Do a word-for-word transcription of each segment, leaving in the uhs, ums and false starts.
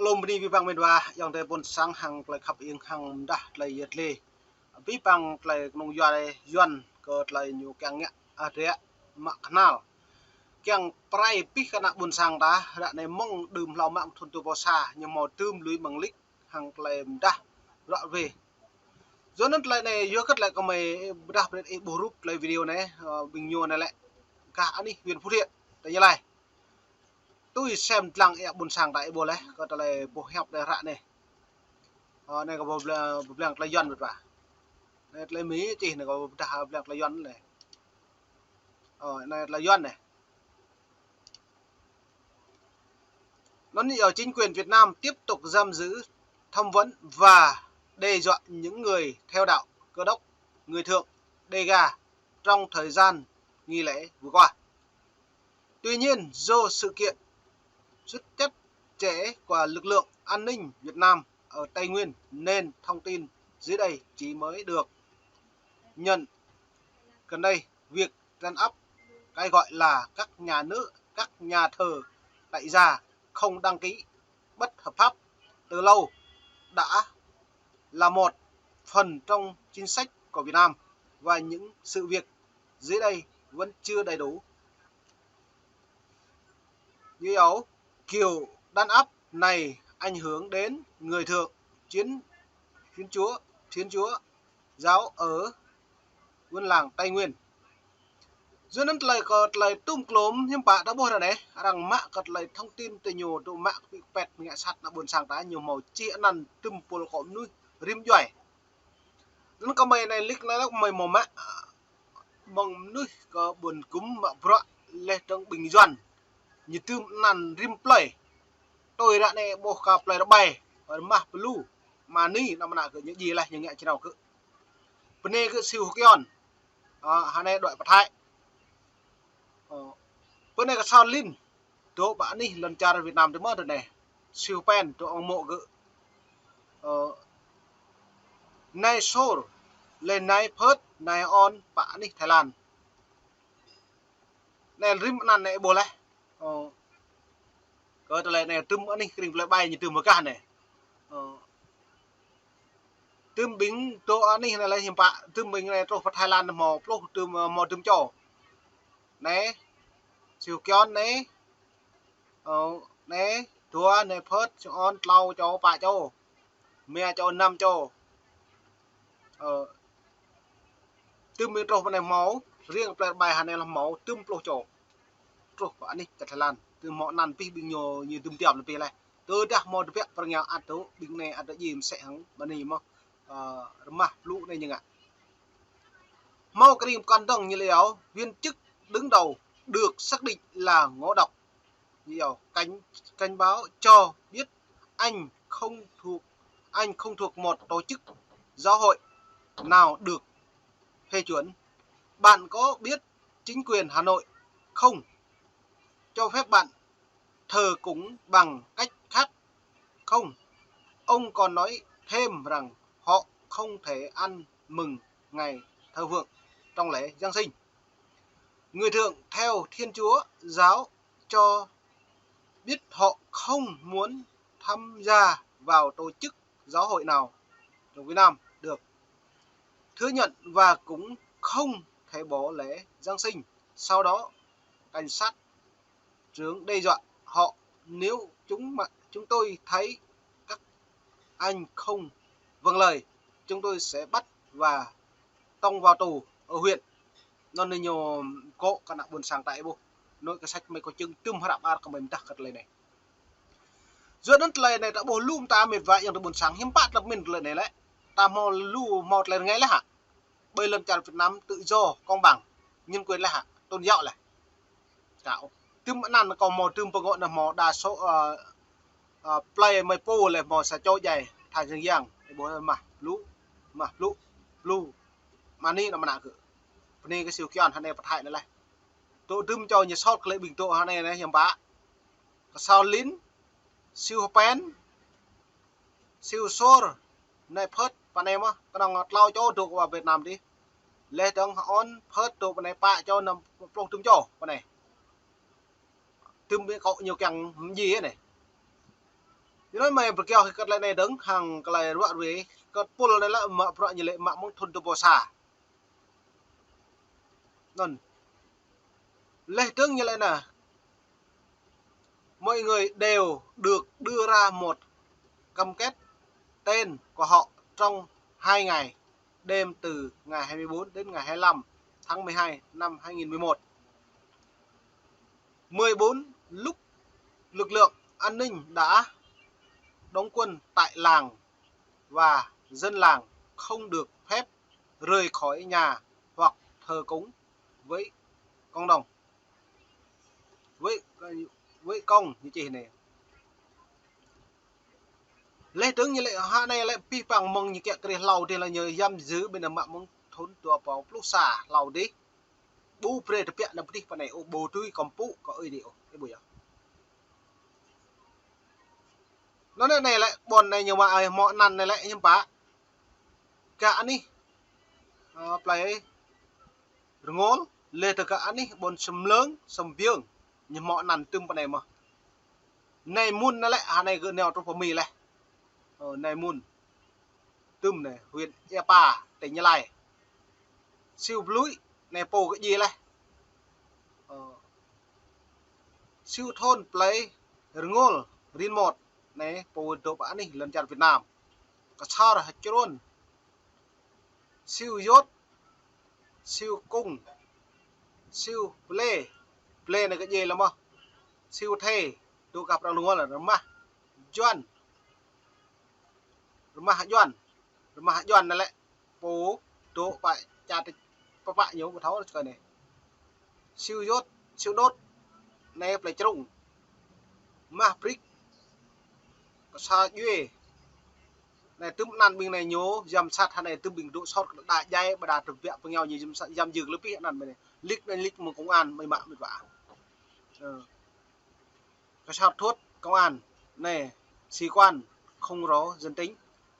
Lŏm bơni abih bang met wa, ayŏng adơi ƀôn sang hăng tơlơi khăp ing hăng mdah tơlơi yet lê. Abih bang tơlơi kơnung yua Yuan kơ tơlơi ñu kiăng ngă adră mă kơnăl. Kiăng pơrai abih kơ ană ƀôn sang ta, ră anai mơ̆ng đưm hlâo mă thun tu pô sa, ñu hmâo tơm lui mơ̆ng lik hăng tơlơi mdah ră ruai. Yua anŭn tơlơi anai, yua kơ tơlơi kơmơi pơdah brơi ih ƀuh rup tơlơi video anai, ơ, ƀing ñu anai lĕ gah anih huyện Phú Thiện, tỉnh Gia Lai. Tui sem lăng ia ƀôn sang ta ih ƀuh laih, kơ tơlơi boh hiăp đe ră anai. Ơ, anai kơ boh bla-, boh blang tơlơi Yuan ƀiă ƀă. Anai tơlơi Mi čih anai kơ boh pơdah blang tơlơi Yuan anai. Ơ, anai tơlơi Yuan anai. Anŭn yơh, chính quyền Việt Nam tiếp tục giam giữ, thẩm vấn và đe dọa những người theo đạo Cơ đốc, người Thượng, Đêga trong thời gian nghỉ lễ vừa qua. Tuy nhiên, do sự kiện rất chặt chẽ của lực lượng an ninh Việt Nam ở Tây Nguyên nên thông tin dưới đây chỉ mới được nhận. Gần đây, việc trấn áp cái gọi là các nhà nước, các nhà thờ tại gia không đăng ký, bất hợp pháp từ lâu đã là một phần trong chính sách của Việt Nam và những sự việc dưới đây vẫn chưa đầy đủ. Như kiểu đàn áp này ảnh hưởng đến người Thượng, Chiến, Thiên Chúa, Thiên Chúa giáo ở Buôn Làng, Tây Nguyên. Yua anŭn tơlơi kơ tơlơi tŭm klôm hiư̆m pă ta ƀuh ră anai, arăng mă kơ tơlơi thông tin tơ ñu dŏ mă kơ pĭ pĕt ngă sat ană ƀôn sang ta ñu hmâo čih anăn tơm pôl kơ mơnuih rĭm djuai. Anŭn kơmơi anai lik anai lăk kơmơi hmâo mă mơ̆ng mơnuih kơ ƀôn gŭm mă bruă laih dơ̆ng ƀing Yuan. Ñu tơm anăn rĭm plơi. Tui ră anai ƀuh kơ plơi Rơbai, Rơmah Pơlu, Mani, anăm mơnă kơ ñu djai laih ñu ngă čơnao kơ. Bơnai kơ Siu Hơkion. Ơ, hơnai đuaĭ pơ Thái. Ơ, bơnai kơ Son Lin. Dŏ pơ anih lŏn čar Việt Nam tơ mơ̆ tơ anai. Siu Pen dŏ ong mŏ kơ. Ơ, nai Sôr, laih nai Phơt, nai On pơ anih Thái Lan. Anai rĭm anăn anai ih ƀuh laih. Ơ, kơ tơlơi anai tơm anih kring plơi Rơbai ñu tơm hơgah anai. Ơ, tơm ƀing dŏ anih anai laih hiư̆m pă, tơm ƀing anai truh pơ Thái Lan hmâo pluh tơm, hmâo tơm čô. Anai, Siu Hơkion anai. Ơ, anai, dua, nai Phơt, Siu On, tlâo čô, pă čô. Rơma čô, năm čô. Ơ, tơm ƀing truh pơ anai hmâo, riêng plơi Rơbai hơnai lĕ hmâo tơm pluh čô. Truh pơ anih kơ Thái Lan, tơm hmâo anăn pih ƀing ñu, ñu tơm tiam lĕ pih laih. Tơdah hmâo tơbiă pơrơngiao ăt dŏ, ƀing anai ăt dŏ djai mơsĕ hăng bơni mơ̆, ơ, Rơmah Pơlu anai ñu ngă. Hmâo kring pơkŏn dơ̆ng ñu lĕ yơh, viên chức đứng đầu được xác định là ngộ độc. Nhiều cảnh, cảnh báo cho biết anh không thuộc, anh không thuộc một tổ chức giáo hội nào được phê chuẩn. Bạn có biết chính quyền Hà Nội không cho phép bạn thờ cúng bằng cách khác không? Ông còn nói thêm rằng họ không thể ăn mừng ngày thờ phượng trong lễ Giáng sinh. Người Thượng theo Thiên Chúa giáo cho biết họ không muốn tham gia vào tổ chức giáo hội nào trong Việt Nam được thừa nhận và cũng không thể bỏ lễ Giáng sinh. Sau đó, cảnh sát trưởng đe dọa họ: "Nếu chúng mà chúng tôi thấy các anh không vâng lời, chúng tôi sẽ bắt và tống vào tù ở huyện." Anŭn ñu kơ kơ ană ƀôn sang ta ih ƀuh. Anŭn kơ săč mơi kơ čưng tơm hră ƀar kơmơi mơdah kơ tơlơi anai. Yua anŭn tơlơi anai ta ƀuh lŏm ta met wa ayŏng adơi ƀôn sang hiư̆m pă tơlơi min tơlơi anai lĕ. Ta hmâo lu hmâo tơlơi rơngai laih hă. Ƀơi lŏn čar Việt Nam tự do, công bằng, nhân quyền laih hă, tôn giáo laih. Kâo tơm anăn kâo hmâo tơm pơgŏ anăn hmâo đa số, ơ, ơ, plơi mơi pô laih hmâo sa čô djai, Thái Jeng Yang, ih ƀuh Rơmah Pơlu, Rơmah Pơlu, Pơlu, Mani anăm mơnă kơ. Bơni kơ Siu Hơkion hơnai pơ Thái anai laih. Dŏ tơm čô ñu sot kơ lĕ ƀing dŏ hơnai anai hiư̆m pă. Kơ Son Lin, Siu Hơpen, Siu Sôr, nai Phơt, pơ anai mơ̆, kơnơ̆ng tlâo čô dŏ kơ pơ Việt Nam dih. Laih dơ̆ng On Phơt dŏ pơ anai pă čô, năm pluh tơm čô pơ anai. Tơm ƀing kâo ñu kiăng mơjĭ anai. Yua anŭn mơi pơkiaŏ kơ tơlơi anai dơ̆ng, hăng tơlơi ruă ruai, kơ pul anai lĕ mă bruă ñu lĕ mă mơ̆ng thun dua rơbâo sa. Anŭn. Laih dơ̆ng ñu lĕ anai. Mọi người đều được đưa ra một cam kết tên của họ trong hai ngày, đêm từ ngày hai mươi bốn đến ngày hai mươi lăm tháng mười hai năm hai nghìn mười một. Mười bốn, lúc lực lượng an ninh đã đóng quân tại làng và dân làng không được phép rời khỏi nhà hoặc thờ cúng với cộng đồng, với, với công, ñu čih anai. Laih dơ̆ng ñu lĕ hơnai lĕ pih păng mơ̆ng ñu kiăng kơ rĭm hlâo dih lĕ ñu giam giữ ƀing anŭn mă mơ̆ng thun dua rơbâo pluh sa hlâo dih. Ƀu brơi tơbiă anŭn pơdih pơ anai ôh, ƀu dưi kơmpŭ kơ ơi adơi ôh, ih ƀuh yơh. Anŭn anai lĕ ƀôn anai ñu mă ơi hmâo anăn anai lĕ hiư̆m pă. Gah anih, ơ, plơi Rơngôl, laih dơ̆ng gah anih ƀôn Sơmlơ̆ng, Sơmbiơng, ñu hmâo anăn tŭm pơ anai mơ̆n. Nai Mun anai lĕ, hơnai gơ̆ nao truh pơ Mi laih. Ơ, Nai Mun. Tŭm anai, huyện Ia Pa, tỉnh Gia Lai. Siu Blui, anai pô gơ̆ djai laih. Ơ, Siu Thôn plơi Rơngôl, rin mơ̆t, anai pô dŏ pơ anih lŏn čar Việt Nam. Ksor Hčrôn, Siu Yôt, Siu Kung, Siu Plê, Plê anai gơ̆ djai laih mơ̆n. Siu Thê, dŏ gah Prăng Rơngôl, Rơmah Juan, Rơmah Juan, Rơmah Juan anai lĕ pô dŏ pơ čar tơ-, pơ pă ñu ƀu thâo čơkơi anai. Siu Yôt, Siu Đôt, anai plơi Črung. Mah Brik, Ksor Djuê. Anai tŭm anăn ƀing anai ñu giám sát hơnai tŭm ƀing dŏ sot kơ đa djai ƀôdah tơbiă pơngiao ñu giám sát, giam giữ lĕ pih anăn ƀing anai. Lĕ anai lĕ mơ̆ng công an mơi mă mĕt wa. Ơ. Cảnh sát thuế công an, anai, sĩ quan không rõ danh tính.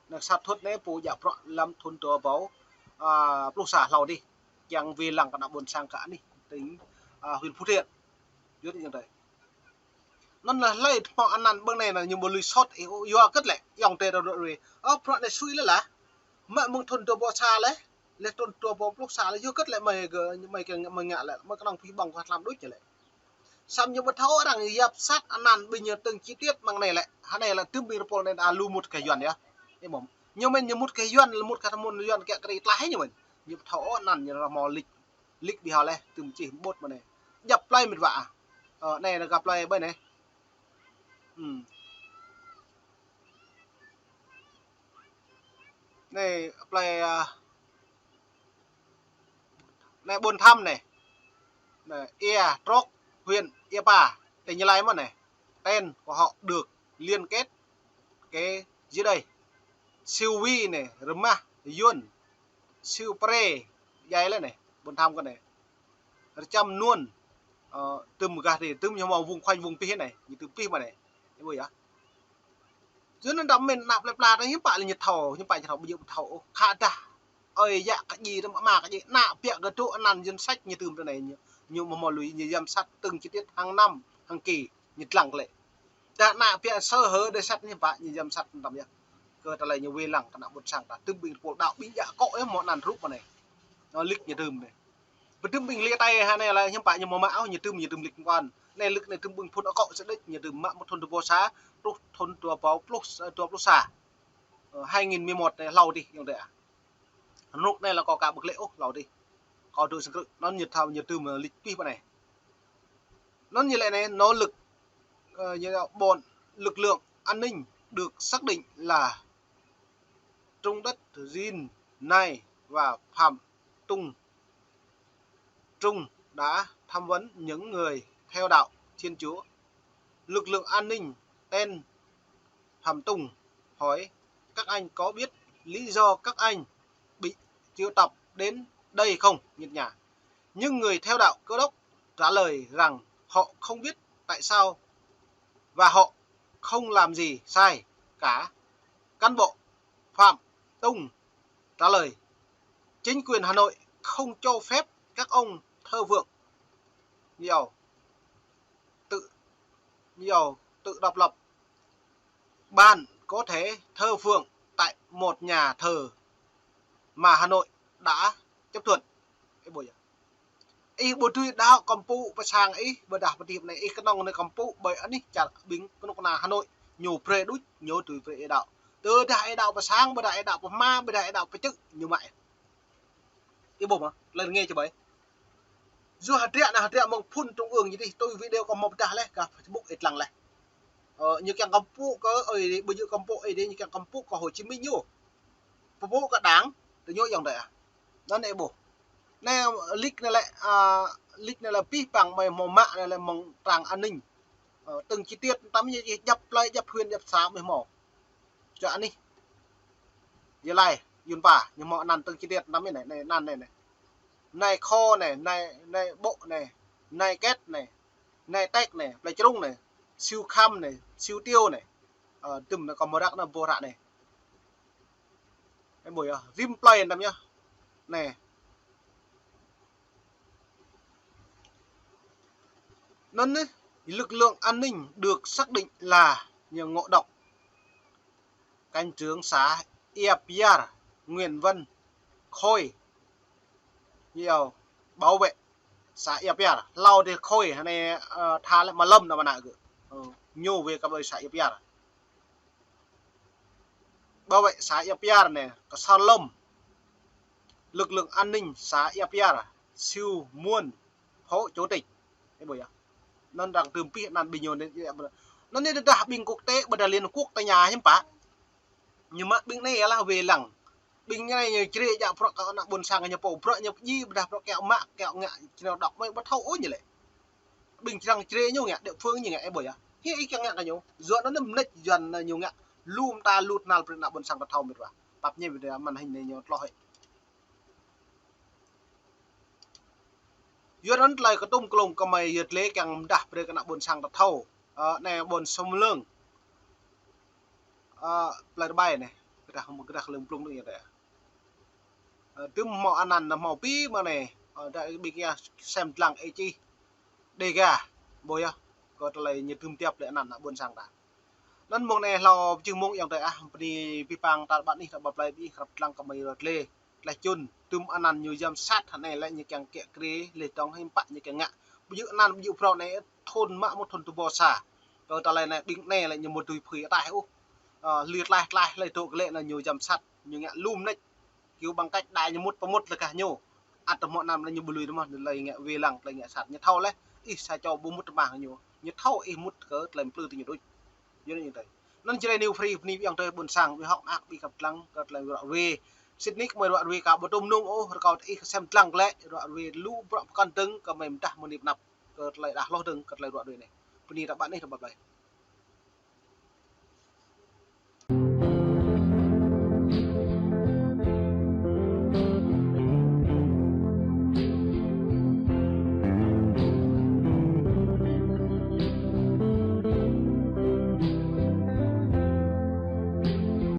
Anai cảnh sát thuế anai pô djă bruă lăm thun dua rơbâo, a, pluh sa hlâo dih. Kiăng wai lăng kơ ană ƀôn sang kơ anih tỉnh, a, huyện Phú Thiện. Yua anŭn yơh tơi. Anŭn lĕ hlơi hmâo anăn ƀơ̆ng anai anŭn ñu ƀu lui sot, ih, yua hơget lĕ, ayŏng adơi ră ruai. Ơ, bruă anai sui lĕ lah. Mă mơ̆ng thun dua rơbâo sa lĕ, laih thun dua rơbâo pluh sa lĕ, yua hơget lĕ mơi gơ̆, mơi kiăng, mơi ngă lĕ, mơi kơnơ̆ng pih ƀơ̆ng kơ hlăm đôč lĕ. Samơ̆ ñu ƀu thâo arăng yap sat anăn ƀing ñu tơ̆ng chi tiết mơ̆ng anai lĕ. Hơnai lĕ tơm ƀing rơpôl anai đa lu mŭt kơ Yuan yơh. Ih ƀuh. Ñu mơ̆n ñu mŭt kơ Yuan, mŭt kơ tơmun Yuan kiăng kơ ri tlaih ñu mơ̆n. Ñu ƀu thâo ôh anăn ñu ră hmâo lĕ, lĕ ƀiă hă lĕ, tơm čih ƀôt mơ̆n anai. Djăp plơi mĕt wa. Ơ, anai anŭn gah plơi ƀơi anai. Hm. Anai plơi, a, anai Ƀuôn Thăm anai. Anai, Ia Trôk, huyện Ia Pa, tỉnh Gia Lai mơ̆n anai. Tên của họ được liên kết cái dưới đây. Siu Wi anai, Rơmah Yuan, Siu Prê, djai lĕ anai, Ƀuôn Thăm kơ anai. Rơčăm Nuôn, ơ, tơm gah dih, tơm ñu hmâo vùng khoanh vùng pih anai, ñu tơm pih mơ̆n anai. Ih ƀuh yơh. Yua anŭn đăm mĭn ană plơi pla ta hiư̆m pă lĕ ñu thâo, hiư̆m pă ñu thâo, ƀu djơ̆ ƀu thâo ôh. Khă dah, ơi yă kơ djai, tơm ama kơ djai, ană biă gơ̆ dŏ anăn dân sách ñu tơm tơ anai ñu, ñu mơ̆ hmâo lui ñu giám sát từng chi tiết hàng năm, hàng kỳ, ñu lăng lĕ. Dah ană biă sơ hở dêh sat ñu hiư̆m pă ñu giám sát tơm yơh. Kơ tơlơi ñu wai lăng kơ ană ƀôn sang ta, tơm ƀing rơpôl đaŏ ƀing djă akŏ yơh hmâo anăn rup mơ̆n anai. Ñu lĕ ñu tơm anai. Pơtơm ƀing lĕ tai hơnai lĕ hiư̆m pă ñu mơ̆ mă ôh, ñu tơm ñu tơm lĕ mơ̆n. Anai lĕ anai tơm ƀing phun akŏ sơđĕč ñu tơm mă mơ̆ng thun dua rơbâo sa, truh thun dua rơbâo pluh, dua pluh sa. Ơ, hai nghìn mười một anai hlâo dih ayŏng adơi ah. Rơnŭk anai lĕ kâo ka ƀu lĕ ôh hlâo dih. Kâo dŏ sang krư̆, anŭn ñu thâo ñu tơm lĕ pih pơ anai. Anŭn ñu lĕ anai, nỗ lực, ơ, ñu, bọn lực lượng an ninh được xác định là Trung Đất Rin Nai và Phạm Tung Trung đã thẩm vấn những người theo đạo Thiên Chúa. Lực lượng an ninh tên Phạm Tung hỏi các anh có biết lý do các anh bị triệu tập đến đây không? Nhật Nhã. Nhưng người theo đạo Cơ Đốc trả lời rằng họ không biết tại sao và họ không làm gì sai cả. Cán bộ Phạm Tung trả lời, chính quyền Hà Nội không cho phép các ông thờ phượng nhiều tự, nhiều tự độc lập. Bạn có thể thờ phượng tại một nhà thờ mà Hà Nội đã chấp thuận. Ih ƀuh yơh. Ih ƀu dưi đaŏ kơm pŭ pơ sang ih, ƀôdah pơ tip anai ih kơnơ̆ng anai kơm pŭ ƀơi anih čar ƀing kơnuk kơna Hà Nội, ñu brơi đôč, ñu dưi brơi ih đaŏ. Tơdah ih đaŏ pơ sang, ƀôdah ih đaŏ pơ hma, ƀôdah ih đaŏ pơ čư̆, ñu mă ih. Ih ƀuh mơ̆, lĕ rơngiă čơ ƀai. Yua hơdră anai hơdră mơ̆ng phun trung ương ñu dih, tui video kâo hmâo pơdah laih, gah Facebook ih lăng laih. Ơ, ñu kiăng kơm pŭ kơ, ơi, ƀu djơ̆ kơm pŭ, ơi, ñu kiăng kơm pŭ kơ Hồ Chí Minh ñu. Pơpŭ kơ đảng, tơ ñu yơh dơi ah. Anŭn ih ƀuh. Anai, lik anai lĕ, a, lik anai lĕ abih bang mơi hmâo mă anai lĕ mơ̆ng trang an ninh. Ơ, từng chi tiết tăm ñu djăp plơi, djăp huyện, djăp xã mơi hmâo. Čơ anih. Gia Lai, Yun Pa, ñu hmâo anăn từng chi tiết tăm anai, anai, anăn anai, anai. Anai Kho anai, anai, anai Ƀô̆ anai, anai Ket anai, anai Tek anai, Plei Črung anai, Siu Khăm anai, Siu Tiô anai. Ơ, tơm anai kâo hmâo răk anai, ƀuh răk anai. Ih ƀuh yơh, rĭm plơi tăm yơh. Anai. Anŭn anai, lực lượng an ninh được xác định là ñu ngộ độc. Cảnh trưởng xã Ia Piar, Nguyễn Văn Khôi, ñu bảo vệ xã Ia Piar. Hlâo dih Khôi, anai, ơ, tha lĕ Malơ̆m anai mơnă gơ̆. Ơ, ñu wai kơ ƀơi xã Ia Piar. Bảo vệ xã Ia Piar anai, Ksor Lơ̆m. Lực lượng an ninh xã Ia Piar, Siu Muôn, phó chủ tịch. Ih ƀuh yơh. Anŭn arăng tơm abih anăn ƀing ñu anai. Anŭn anai tơdah ƀing quốc tế, ƀôdah Liên Hợp Quốc tơña hiư̆m pă. Ñu mă ƀing anai lah wai lăng. Ƀing anai ñu črê jak bruă kơ ană ƀôn sang ñu pô, bruă ñu pơdjai, ƀôdah bruă kiăng mă, kiăng ngă, čơnao đŏk mơi ƀu thâo ôh ñu lĕ. Ƀing črang črê ñu ngă, địa phương ñu ngă, ih ƀuh yơh. Hĭ ih kiăng ngă kơ ñu. Yua anŭn anai mơneč, yua anŭn ñu ngă. Lu mơta lu tơhnal brơi ană ƀôn sang ta thâo mĭt wa. Pap ñu video màn hình anai ñu tloh hĭ. Yua anŭn tơlơi kơtum klông kơ mơi yơh tơlơi kiăng mơdah brơi kơ ană ƀôn sang ta thâo. Ơ, anai ƀôn Sông Lương. Ơ, plơi Rơbai anai. Gơdah, gơdah lơ̆ng plung anai yơh tơ. Ơ, tơm hmâo anăn hmâo abih mơ̆ng anai. Ơ, đa ƀing yơh sem lăng ih čih. Dega. Ƀuh yơh. Kơ tơlơi ñu tơm tiap lĕ anăn ană ƀôn sang ta. Anŭn mơ̆ng anai hlâo pơjing mơ̆ng yơh tơ ah, bơni abih bang tar ƀar anih tar ƀar plơi ƀing ih krăp lăng kơ mơi yơh tơlơi. Tơlơi čun, tơm anăn ñu giám sát hă anai lĕ ñu kiăng kiă kriê, lĕ tong hiư̆m pă ñu kiăng ngă. Ƀu djơ̆ anăn, ƀu djơ̆ phrâo anai, thun mă mŭt thun tơƀô̆ sa. Kơ tơlơi anai, ƀing anai lĕ ñu ƀu dưi phưi ataih ôh. Ơ, lir tlaih tlaih lĕ dŏ kơ lĕ anŭn ñu giám sát, ñu ngă lŭm anai. Kiu bằng cách đa ñu mŭt pơmŭt lĕ kah ñu. Ăt tơ hmâo anăn lĕ ñu ƀu lui tơ mơ̆, tơlơi ngă wai lăng, tơlơi ngă sat. Ñu thâo laih, ih sa čô ƀu mŭt tơmah ñu. Ñu thâo ih mŭt kơ tơlơi plư tơ ñu đôč. Yua anŭn ñu tơi. Anŭn Jrai New Free, bơni ƀing tơi ƀôn sang, ƀing hŏk mơak, ƀing kăp lăng, kơ tơlơi ruă wai. Sĭt nik mơi ruă wai ka ƀu tŭm nung ôh, rơkâo tơ ih kơ sem lăng glaĭ, ruă wai lu bruă pơkŏn dơ̆ng, kơ mơi mơdah mơni pơnăp, kơ tơlơi đah hloh dơ̆ng, kơ tơlơi ruă wai anai. Bơni tar ƀar anih tar ƀar plơi.